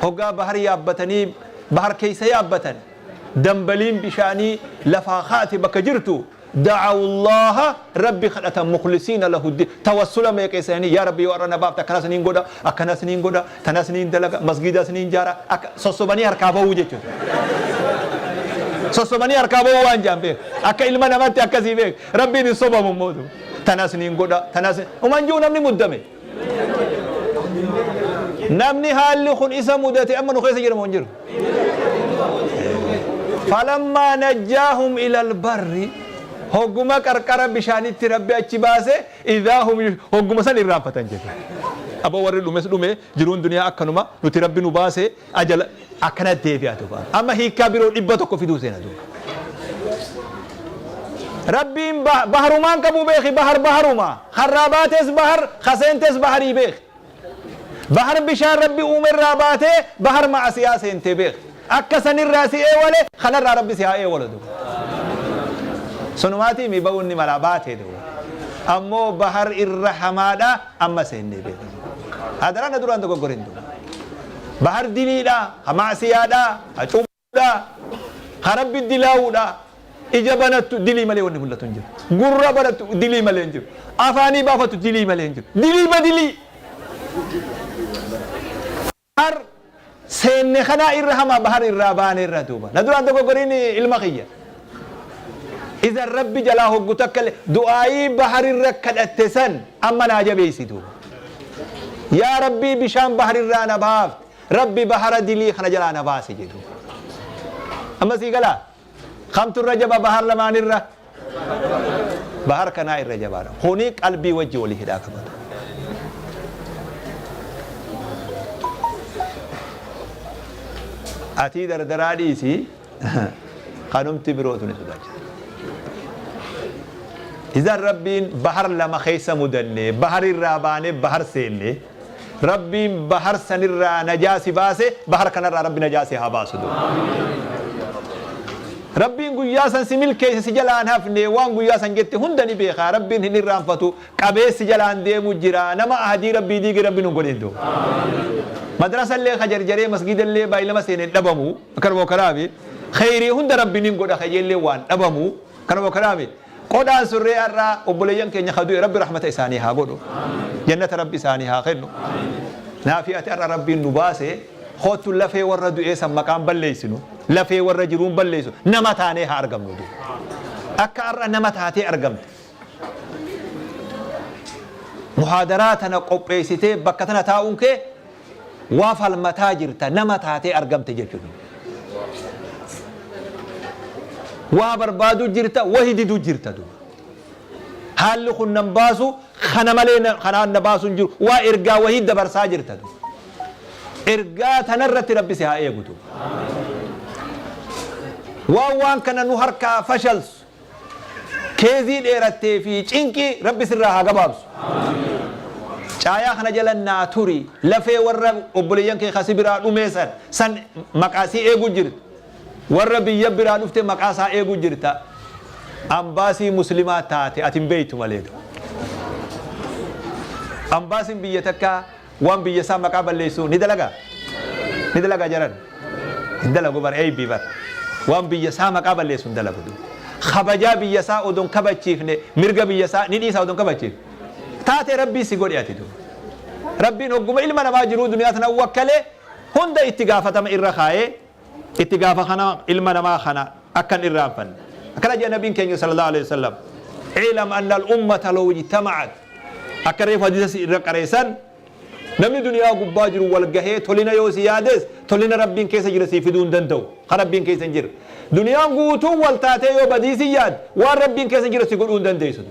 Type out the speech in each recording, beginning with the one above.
Hoggaa bahar yaabbatanii bahar keeysa yaabbatan dambaliin bishaanii lafaa kaate bakka jirtu da'awullaaha Rabbi kadhatan mukhlisiina lahu ddiin tawassula meeqeessanii yaa Rabbi yoo har'a na baafte akkanas niin godha akkanas niin godha tanas niin dalaga masgiidas niin jaara akka sossobanii harkaa bahuu jechuudha. Sossobanii harkaa bahuu waan jaan beek akka ilma namatti akkasii beek Rabbiin hin sobamu immoo tanas niin godha tanas uman jiru namni muddame. Namni haalli kun isa mudate amma nu keessa jira moo hin jiru? Falammaa najjaahum ilal barri hogguma qarqara bishaanitti Rabbi achi baase idhaa hum hogguma san irraanfatan jedhe. Aboo warri dhumes dhume jiruun duniyaa akkanuma nuti Rabbi nu baase ajala akkana deebi'a duuba. Amma hiikkaa biroo 100 fiduu seena duuba. Rabbiin baharumaan qabu beeki bahar baharuma. Karraa baates bahar ka seentes baharii beeki. Bahar bishaan Rabbi uumerraa baatee bahar ma'asiyaa seente beeki. Akka sanirraa si eewale kanarraa Rabbi si haa eewalu duuba. Sunumaatii mi ba'uun ni malaa baatee duuba. Ammoo bahar irra hamaadha amma seennee beeki. Hadaraa na duraan dogoggorin duuba. Bahar diliidha, ka ma'siyaadha, ka cubbuudha, ka Rabbi dilaawuudha. Ija banattu dilii malee wanni mul'atu hin jiru. Gurra banattu dilii malee hin jiru. Afaanii baafattu dilii malee hin jiru. Dilii ma dilii. Bahar seenne kanaa irra hamaa bahar irraa baane irra duuba. Na duraan dogoggoriin ilma kiyya. Idan Rabbi jalaa hoggu takka du'aayii bahar irra kadhatte san amma naa jabeessi duuba. Yaa Rabbii bishaan bahar irraa na baafte Rabbi bahara dilii kana jalaa na baasi jedhu. Amma sii galaa? Kamtu irra jaba bahar lamaanirra? Bahar kanaa irra jabaadha. Kuni qalbii wajji walii hidhaa qabata. Atii dardaraa dhiisi kanumti birootu ni sodaachisa. Idan Rabbiin bahar lama keessa mudanne, bahar irraa baane bahar seenne, Rabbiin bahar sanirraa najaa si baase, bahar kanarraa Rabbi najaa si haa baasu duuba. Rabbiin guyyaa san si milkeesse si jalaan hafne, waan guyyaa san jette hunda ni beeka, Rabbiin hin irraanfatu, qabee si jalaan deemu jira, nama ahdii Rabbii diige Rabbi nun godhin duuba. Madrasallee ka jarjaree masgidallee baay'ilama seene hin dhabamu, akkanuma kanaafi kheyrii hunda Rabbi nin godha kajeellee waan dhabamu, akkanuma kanaafi Qodaan surree har'aa obboleeyyan keenya ka du'e Rabbi rahmata isaanii haa godhu. Jannata Rabbi isaanii haa kennu. Naafi ati har'a Rabbiin nu baase koottu lafee warra du'ee san maqaan balleessinu lafee warra jiruun balleessu nama taanee haa argamnu duuba. Akka har'a nama taatee argamte. Muhaadaraa tana qopheessitee bakka tana taa'uun kee waa falmataa jirta nama taatee argamte jechuudha. Waa barbaaduu jirta wahi diduu jirta duuba. Haalli kun nan baasu kana malee kanaan na baasu hin jiru waa ergaa wahii dabarsaa jirta duuba. Ergaa tanarratti Rabbi si haa eegu duuba. Waan waan kana nu harkaa fashalsu Keezii dheerattee fi cinqii Rabbi sirraa haa gabaabsu. Caayaa kana jala naa turi. Lafee warra obboleeyyan kee ka si biraa dhumee san san maqaa sii eegu jirta. Warra biyya biraa dhufte maqaa isaa eegu jirta. Ambaasii muslimaa taate ati hin beeytu malee. Ambaasiin biyya takkaa Waan biyya isaa maqaa balleessu ni dalagaa? Ni dalagaa jaran? Hin dalagu bar eeybii bar. Waan biyya isaa maqaa balleessu hin dalagu. Kabajaa biyya isaa odon kabachiifne mirga biyya isaa ni dhiisa odon kabachiifne. Taatee Rabbii si godhe ati duuba. Rabbiin hogguma ilma namaa jiruu duniyaa tana wakkalee hunda itti gaafatama irra kaayee itti gaafatama ilma namaa kana akka hin irraanfanne. Akkana jedha nabiin keenya sallallahu alaihi wasallam. Ilam anna al-ummata law ijtama'at. Akka reefu hadiisa si irra qareessan namni duniyaa gubbaa jiru wal gahee tolina yoo si yaades tolina Rabbiin keessa jira sii fiduu hin danda'u. Kan Rabbiin keessa hin jirre. Duniyaan guutuun wal taatee yoo badii si yaad waan Rabbiin keessa jira si godhuu hin dandeessu.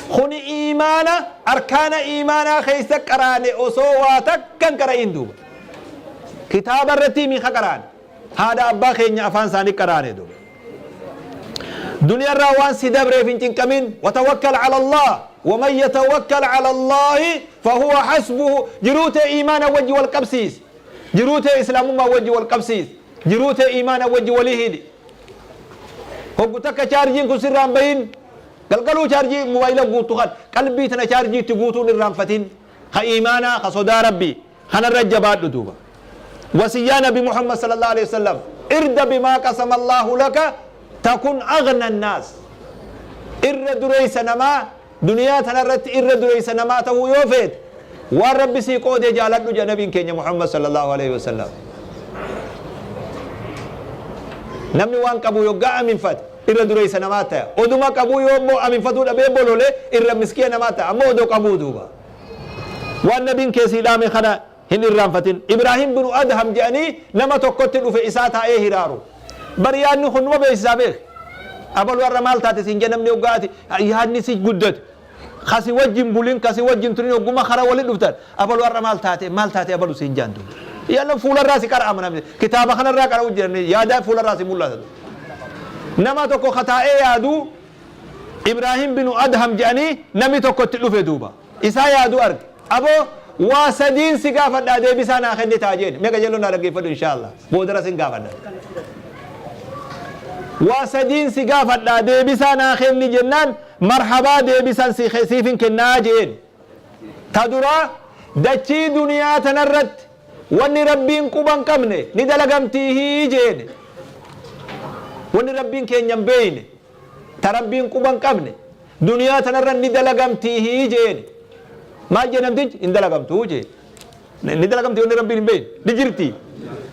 Kuni iimaana arkaana iimaanaa keessa qaraane osoo waa takka hin qara'iin duuba. Kitaaba irratti himi ka qaraane. Haadha abbaa keenya afaan isaanii qaraane duuba. Duniyarraa waan si dabreef hin cinqamin. Watawakkal ala Allah. Waman yatawakkal ala Allahi fahuwa hasbuhu. Jiruu tee iimaana wajji wal qabsiisi. Jiruu tee islaamummaa wajji wal qabsiisi. Jiruu tee iimaana wajji walii hidhi. Hoggu takka chaarjiin kun sirraa hin bahin. Galgaluu chaarjii mobaayila guuttu kan qalbii tana chaarjii itti guutuun irraanfatin. Ka iimaanaa ka sodaa Rabbii. Kanarra jabaadhu duuba. Wasiyyaa Nabi Muhammad sallallahu alaihi wasallam, irda bimaa qasama Allahu laka takun aghna naas. Irra dureessa namaa, duniyaa tanarratti irra dureessa namaa ta'uu yoo feete, waan Rabbi sii qoodee jaaladhu jedha nabiin keenya Muhammad sallallahu alaihi wasallam. Namni waan qabu yoggaa aminfate irra dureessa namaa ta'a. Oduma qabuu yoo immoo aminfatuu dhabee bolole, irra miskiina namaa ta'a. Ammoo odoo qabuu duuba. Waan nabiin kee sii dhaame kana hin irraanfatin. Ibraahim binu Adham jedhanii nama tokkotti dhufe, isaa taa'ee hiraaru. Bar yaadni kun numa beeksisaa beek. Abalu har'a maal taate siin jedha namni hoggaa ati yaadni si guddate. Kasi wajjin bulin, kasi wajjin turin, hogguma kara wali dhuftan. Abalu har'a maal taate, maal taate abalu siin jaan duuba. Yaadni fuularraa si qara'ama namni. Kitaaba kanarraa qara'u jiran, yaada fuularraa si mul'ata. Nama tokko ka taa'ee yaadu Ibraahim binu Adham jedhanii namni tokko itti dhufe duuba. Isaa yaadu arge. Aboo, waa sadiin si gaafadhaa, deebisaa naa kennitaa jeen. Mee qajeelloon naa dhaggeeffadhu, inshaallah. Boodara sin gaafadha. Waa sadiin si gaafadhaa, deebisaa naa kenni jennaan, marhabaa, deebisan siifin kennaa jeen. Ta duraa, dachii duniyaa tanarratti wanni Rabbiin quba hin qabne ni dalagamtiihii jeen. Wanni Rabbiin keenya hin beeyne, ta Rabbiin quba hin qabne, duniyaa tanarra ni dalagamtiihii jeen. Maal jee namtichi? Hin dalagamtuu jee. Ni dalagamtii wanni Rabbiin hin beeyne? Ni jirti?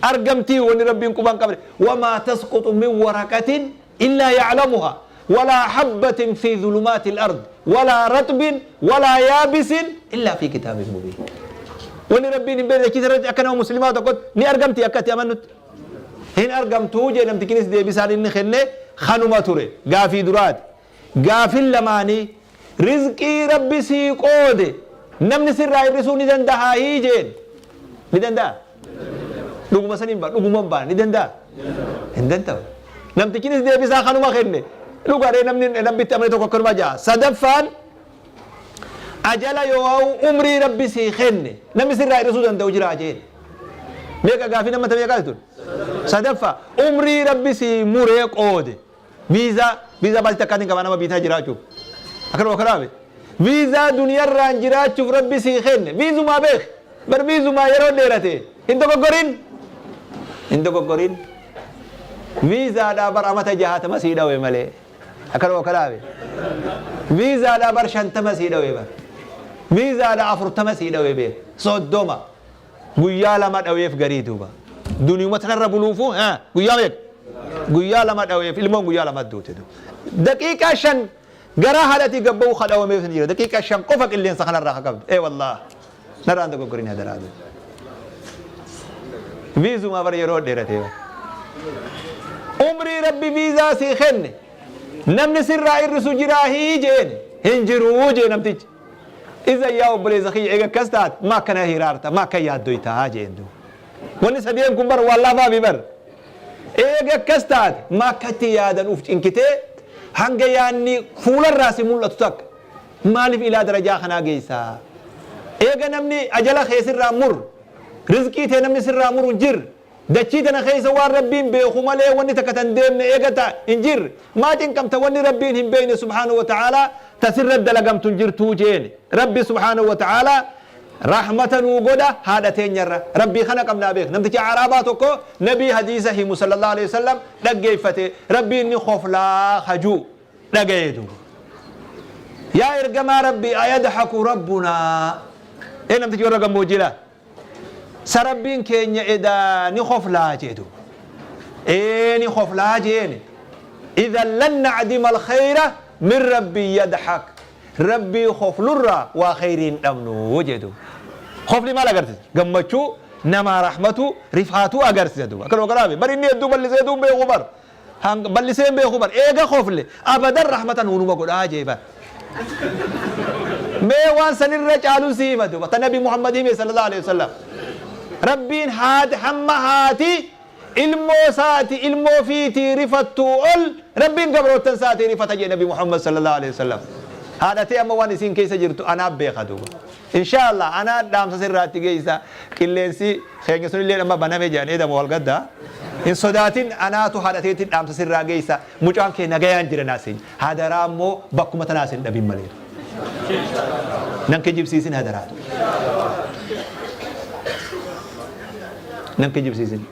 Argamtii wanni Rabbiin quba hin qabne? Wamaa tasquxu min waraqatin illaa ya'lamuha walaa habbatin fi dhulumaati al-ard walaa raxbin walaa yaabisin illaa fi kitaabin mubiin. Wanni Rabbiin hin beekne dachii irratti akka nama muslimaa tokkotti ni argamti akka itti amannutti? Hin argamtuu jee namtichinis. Deebisaan inni kenne kanuma ture. Gaafii duraati. Gaafin lamaanii, rizqii Rabbi sii qoode namni sirraa hir'isuu ni dandahaahii jeen. Ni danda'a? Dhuguma saniin ba dhuguman baana, ni danda'a? Hin danda'u. Namtichinis deebisaa kanuma kenne. Dhugaadhee, namni Rabbitti amane tokko akkanuma ja'a. Sadaffaan, ajala yoo umrii Rabbi sii kenne namni sirraa hir'isuu danda'u jiraa jeen. Meeqa gaafii nama meeqaati tun? Sadaffaa, umrii Rabbi sii muree qoode. Viizaa, viizaa baatii takkaatiin qabaa nama biitaa jiraachuuf. Akkanuma kanaame. Viizaa duniyarraan jiraachuuf Rabbi sii kenne. Viizumaa beek. Bar viizumaa yeroo dheerate. Hin dogoggorin. Hin dogoggorin. Viizaadhaa bar amata 60 sii dhawe malee. Akkanuma kanaame. Viizaadhaa bar 50 sii dhawe bar. Viizaadhaa 40 sii dhawe beek. 30. Guyyaa 2 dhaweef garii duuba. Duniyuma tanarra buluufu guyyaa meeqa? Guyyaa 2 dhaweef, ilmoon guyyaa 2 duute duuba. Daqiiqaa 5 garaa haadhatii gabba'uu ka dhawameef ni jira. Daqiiqaa 5 qofa qilleensa kanarraa ka qabdu. Ee wallaah. Narraan dogoggorin hadaraa duuba. Viizumaa bar yeroo dheeratee bar. Umrii Rabbi viizaa sii kenne namni sirraa irrisu jiraahii jeen. Hin jiruu jee namtichi. Izan yaa obboleessa kiyya, eega akkas taate ma akkana hiraarta, ma akka yaaddoytaa jeen duuba. Wanni sadeen kun bar waan laafaafi bar. Eega akkas taate ma akkatti yaadan uf cinkitee, hanga yaanni fuularraa si mul'atu takka maaliif ilaa darajaa kanaa geessaa? Eega namni ajala kee sirraa mur, rizqii tee namni sirraa muru hin jirre, dachii tana keessa waan Rabbiin beeku malee wanni takka tan deemne eega ta hin jirre, maa cinqamta? Wanni Rabbiin hin beekne subhaanahu wa ta'aalaa ta sirra dalagamtu hin jirtuu jeeni. Rabbi subhaanahu wa ta'aalaa rahmata nuu godha haadha teenyarra. Rabbii kana qabnaa beek. Namtichi Araabaa tokko nabii hadiisa himu sallallahu alaihi wasallam dhaggeeffate, Rabbiin ni koflaa hajuu dhagaye duuba. Yaa ergamaa Rabbii, ayadhaku rabbunaa? Ee, namtichi warra gammoojjii laa. Sa Rabbiin keenya edaa ni koflaa jee duuba. Ee, ni koflaa jeeni. Idhan lan nacdima alkhayra min rabbii yadhak. Rabbii koflurraa waa khayrii hin dhabnu jee duuba. Kofli maal agarsiisa? Gammachuu, namaa rahmatuu, rifaatuu agarsiisa duuba. Akkanuma kanaami. Bar inni hedduu bal'isee duun beeku bar. Hanga bal'isee hin beeku bar. Eega kofle abadan rahmata nuunuma godhaa jee bar. Mee waan sanirra caalun si hima duuba. Ta Nabi Muhammad hime sallallahu alaihi wasallam. Rabbiin haati hamma haati ilmoo saati ilmoo fiitii rifattuu ol Rabbiin gabroottan saatii rifata jee Nabi Muhammad sallallahu alaihi wasallam. Haadhatee amma waan isiin keessa jirtu anaa beeka duuba. Inshaa Allah anaa dhaamsa sirraatti geessa. Qilleensi keenya sunillee amma baname jedhan eedamu wal gaddaa. Hin sodaatin, anaatu haadha teetiin dhaamsa sirraa geessa. Mucaan kee nagayaan jira naasin. Hadaraa immoo bakkuma tanaas hin dhabin malee. Nan kijibsiisin hadaraa. Nan kijibsiisin.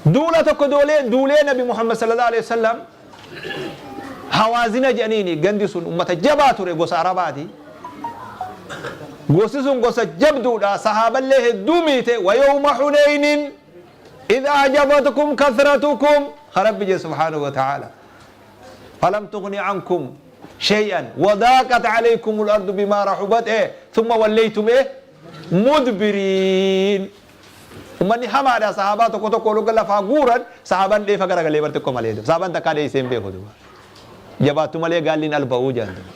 Duula tokko doolee duulee Nabi Muhammad sallallahu alaihi wasallam Hawaazina jedhaniini gandi sun ummata jabaa ture gosa Arabaati. Gosti sun gosa jabduudha sahaaballee hedduu miite wa yawma huneynin idh a'jabatkum kathratukum ka Rabbi jedhe subhaanahu wa ta'aala. Falam tughni ankum shay'an wa daaqat alaykum al-ardu bima rahubat thumma wallaytum mudbiriin. Ummanni hamaadha sahaabaa tokko tokko ol lafaa guuran sahaabaan dheefa garagalee bar xiqqoo malee sahaabaan takkaa dheessee hin beeku duuba. Jabaattu malee gaalli hin alba'uu jedhan duuba.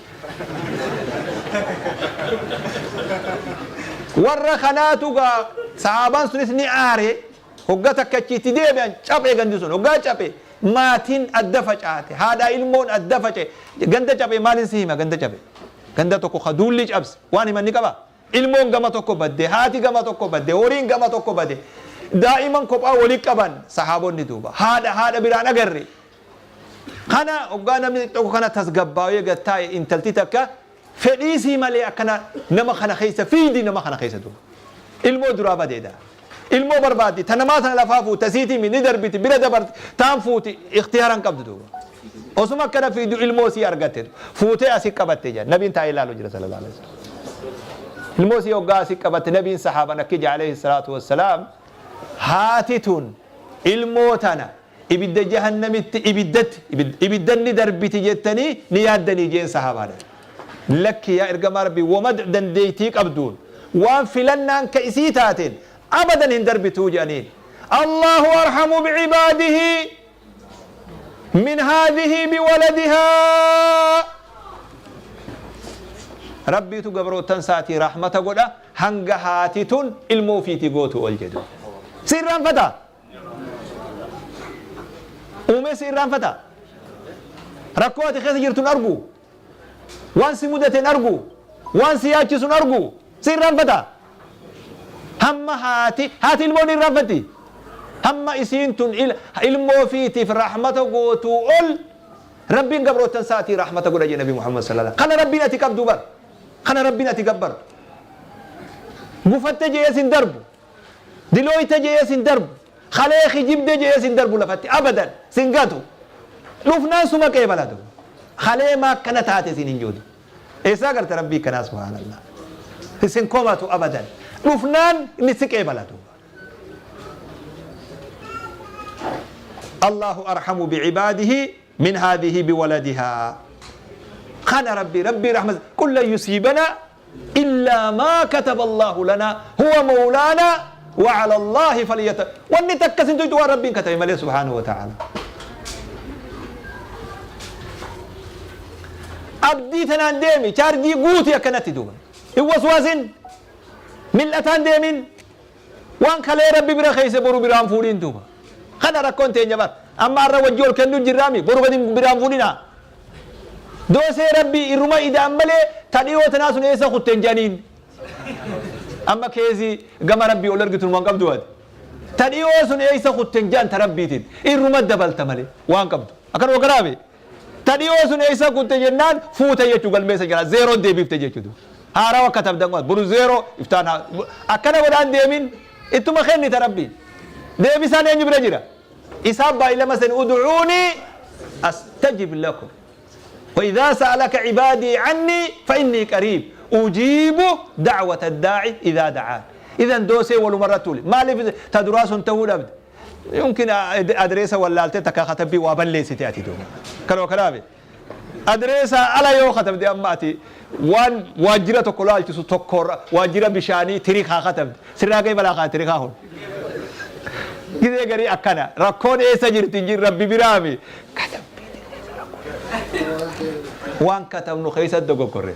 Warra kanaatu gaa sahaabaan sunis ni aare hogga takka achitti deebi'an caphee gandi sun hoggaa caphe maatiin adda facaate haadhaa ilmoon adda faca'e ganda caphe maalin si hima ganda caphe ganda tokko ka duulli cabse waan himan ni qaba. Ilmoon gama tokko badde, haati gama tokko badde, horiin gama tokko bade. Daa'iman kophaa wali qaban sahaabonni duuba. Haadha haadha biraan agarre. Kana hoggaa namni tokko kana tasgabbaawee gad taa'e intalti takka fedhii isii malee akkana nama kana keessa fiiydi nama kana keessa duuba. Ilmoo duraa badeedha. Ilmoo barbaaddi ta namaa tana lafaa fuuti tasiitii mi ni darbiti bira dabarti taan fuuti ikhtiyaara hin qabdu duuba. Osuma akkana fiidu ilmoo isii argatte fuutee asi qabatte jedhan nabiin taa'ee ilaalu jira sallallahu alaihi wasallam. Ilmoo isii hoggaa asi qabatte nabiin sahaaban akki jedhe alayhi salaatu wassalaam haati tun ilmoo tana ibidda jahannamitti ibiddatti ibiddanni darbiti jettanii ni yaaddanii jeen sahaabaadha. Lakki yaa ergamaa Rabbii woma dandeeytii qabduun waan filannaan ka isii taateen abadan hin darbituu jedhaniin. Allahu arhamu bi'ibaadihi min haadhihi biwaladihaa. Rabbiitu gabroottan isaatii rahmata godha hanga haati tun ilmoo ofiitii gootu ol jedhu. Si irraanfataa? Uumee si irraanfataa? Rakkoo ati keessa jirtu hin argu? Waan si mudate hin argu? Waan si yaachisu hin argu? Si irraanfataa? Hamma haati haati ilmoo ni irraanfatti? Hamma isiin tun ilmoo ofiitiif rahmata gootuu ol Rabbiin gabroottan isaatii rahmata godha jedhe Nabi Muhammad sallallahu alaihi wasallam. Kana Rabbiin ati qabdu bar. Kana Rabbiin ati gabbartu. Gufatte je'ee sin darbu. Dilooyte je'ee sin darbu. Kalee kijibde je'ee sin darbu lafatti. Abadan. Sin gatu. Dhufnaan suma qeebala duuba. Kalee maa akkana taate siin hin jiru. Eessaa garte Rabbii kanaa subhaanallah. Isin komatu abadan. Dhufnaan inni si qeebala duuba. Allahu arhamu bi'ibaadihi min haadhihi biwaladihaa. Kana Rabbii Rabbii rahmat qul lan yusiibanaa illaa maa kataba Allaahu lanaa huwa mawlaanaa wa ala Allaahi falyata wanni takka isin tuyxu waan Rabbiin katabe malee subhaanahu wa ta'aala. Abdii tanaan deemi chaarjii guuti akkanatti duuba hin waswaasin mil'ataan deemin waan kalee Rabbi bira keessa boru biraan fuudhin duuba. Kana rakkoon teenya bar amma har'a wajji ol kennu jirraami boru gadi biraan fuudhinaa. Doosee Rabbii irruma ida'an malee ta dhiyoo tanaa sun eessa kutte hin jedhaniin. Amma keezii gama Rabbii ol ergitu numan qabdu ati. Ta dhiyoo sun eessa kutte hin jedhan ta Rabbiitiin. Irruma dabalta malee waan qabdu. Akkanuma garaame. Ta dhiyoo sun eessa kutte jennaan fuute jechuu galmeessa jira. Zeeroo deebifte jechuutu. Haarawa katabdan waan boru zeeroo iftaan akkana godhaan deemin ittuma kennita Rabbiin. Deebisaan eenyu bira jira? Isaan baay'ilama sani ud'uunii astajib lakum. Wa idhaa sa'alaka cibaadii cannii fa innii qariib ujiibu da'wata daa'i idhaa da'aan. Idan doosee waluma irratti uli. Maaliif ta duraa sun ta'uu dhabde? Yumkin adreesa wallaaltee takka katabbii waa balleessite ati duuba. Kanuma kanaafi. Adreesaa ala yoo katabde amma ati waan waajjira tokko laalchisu tokkorra waajjira bishaanii tirikaa katabde sirraa ka'ee balaa kaa tirikaa kun. Gizee garii akkana rakkoon eessa jirti hin jiru rabbi biraami katabbii keessa rakkoon waan katabnu keessa dogoggorre.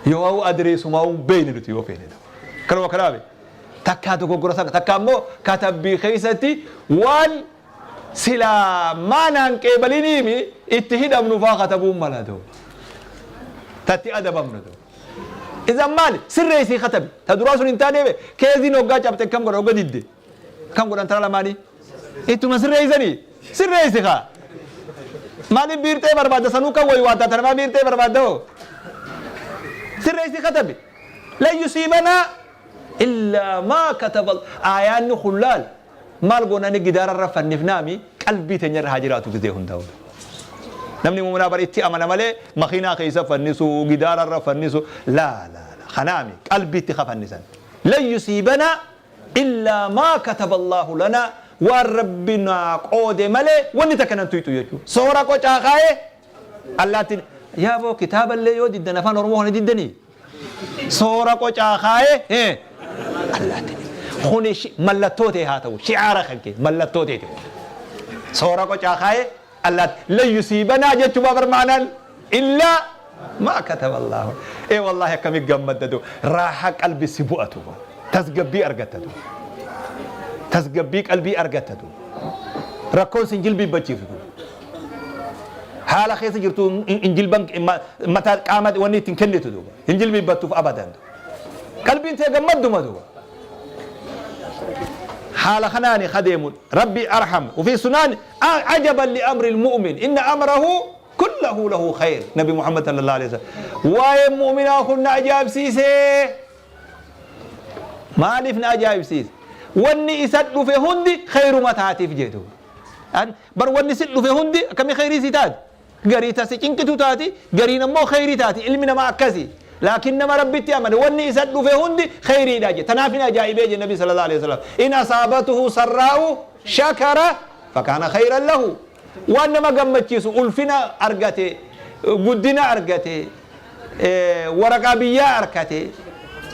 Yoo hawwu adreesumaa hin beekne nuti yoo feene. Kanuma kanaafi takkaa dogoggora takka ammoo katabbii keessatti waan Silaa maa naan qeebaliniimi itti hidhamnu faa katabuun mala duuba. Tatti adabamnu duuba. Idan maali? Sirreessii katabi. Ta duraa sun hin taanee be keeziin hoggaa cabxe akkam godhan hogga didde. Akkam godhan tara lamaanii? Ittuma sirreessanii? Sirreessi kaa. Maaliif biirxee barbaadda sanuu kan wayi waattaa tanamaa biirxee barbaadda hoo? Sirreessi katabi. Lan yusiibanaa illaa maa kataba aayaanni kun laal maal goonani gidaararra fannifnaami qalbii teenyarra haa jiraatu gizee hundaa'u. Namni mu'minaa bar itti amana malee makiinaa keessa fannisu, gidaararra fannisu, laa laa laa kanaami qalbiitti ka fannisan. Lan yusiibanaa illaa maa kataba Allaahu lanaa waan Rabbi naa qoode malee wanni takka nan tuyxu jechuu. Soora qocaa kaayee allaattiin yaa boo kitaaballee yoo diddan afaan Oromoo kana diddanii? Soora qocaa kaayee allaattiin. Kuni mallattoo tee haa ta'u shi'aara kan kee mallattoo teeti. Soora qocaa kaayee allaatti lan yusiibanaa jechumaa bar ma'anaan illaa maa kataba Allaahu. Ee wallaahi akkami gammadda du raahaa qalbi si bu'atu tasgabbii argatta du tasgabbii qalbii argatta du rakkoon sin jilbiibbachiiftu haala keessa jirtu hin jilban mataa qaama wanni ittiin kennitu duuba hin jilbiibbattuuf abadan qalbiin tee gammadduma duuba. Haala kanaani ka deemu Rabbi arham ufii sunaan ajaban li amri lmu'min inna amrahu kullahu lahu khayr. Nabi Muhammad sallallahu alaihi wasallam waa'een mu'minaa kun na ajaa'ibsiisee. Maaliif na ajaa'ibsiise? Wanni isa dhufe hundi khayruma taatiif jedhu. Bar wanni si dhufe hundi akkamii khayrii si taati? Garii ta si cinqitu taati, gariin ammoo kheyrii taati. Ilmi namaa akkasi. Laakiin nama Rabbitti amane wanni isa dhufe hundi kheyriidha jedhe. Tanaaf hin ajaa'ibee jedhe Nabi sallallahu alaihi wasallam. In asaabatuhu sarraa'u shakara fakaana kheyran lahu. Waan nama gammachiisu ulfina argate, guddina argate, waraqaa biyyaa arkate,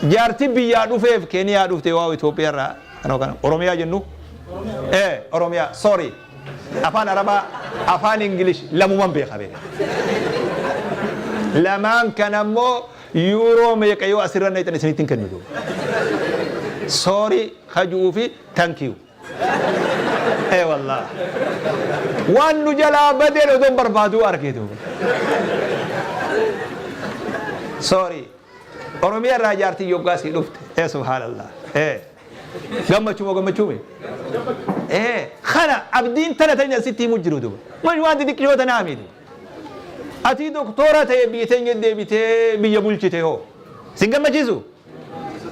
jaarti biyyaa dhufeef Keeniyaa dhufte waa Itoophiyaa irraa kana kana Oromiyaa jennu. Oromiyaa, sorry. Afaan Arabaa, afaan English lamuman beeka beeka. Lamaan kana immoo yuuroo meeqa yoo asirra naqxan isinitti hin kennu duuba. Sorry kajuu fi thank you. Ee wallah. Waan nu jalaa badeen odoon barbaaduu arge duuba. Sorry. Oromiyaa irraa jaartiin yoggaa sii dhufte. Ee subhaanallah. Ee. Gammachuu moo gammachuu mi? Ee kana abdiin tana tanya sitti himu jiru duba. Maal waan xixiqqoo tanaa miti. Atii doktora ta'e biyya teenya deebitee biyya bulchite hoo. Sin gammachiisu?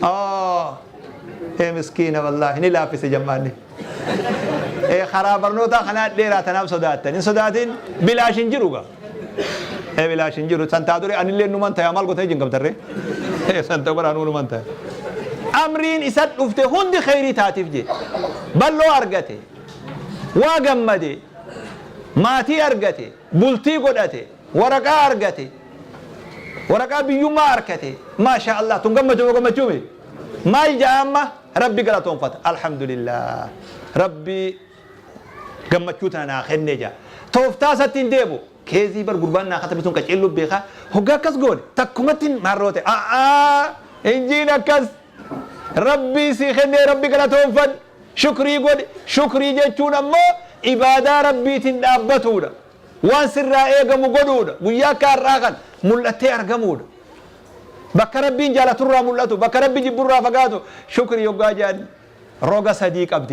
Oh. Ee miskiina wallaahi ni laaffise jammaanni. Ee karaa barnootaa kanaa dheeraa tanaaf sodaattan. Hin sodaatin, bilaash hin jiru gaa. Ee bilaash hin jiru. San taa dure anillee numan taya maal gootee jinqamtarree. Ee san ta'u bara anuu numan taya. Amriin isa dhufte hundi kheyrii taatiif jee. Bal'oo argate. Waa gammade. Maatii argate. Bultii godhate. Waraqaa argate. Waraqaa biyyummaa arkate. Maashaa Allah tun gammachuu moo gammachuu miti? Maal ja'a amma? Rabbi galatoonfata. Alhamdulillah. Rabbi gammachuu tana naa kenne ja'a. Tooftaa isatti hin deebu. Keezii bar gurbaan naa katabe sun qaceelluu beekaa. Hoggaa akkas goone takkumatti maarroo ta'e. A'aa hinjiin akkas. Rabbii sii kennee Rabbi galatoonfadhu. Shukrii godhi. Shukrii jechuun ammoo ibaadaa Rabbiitiin dhaabbatuudha. Waan sirraa eegamu godhuudha. Guyyaa akka har'aa kana mul'attee argamuudha. Bakka Rabbiin jaalaturraa mul'atu, bakka Rabbi jibburraa fagaatu. Shukrii yoggaa jedhan roga sadii qabdi.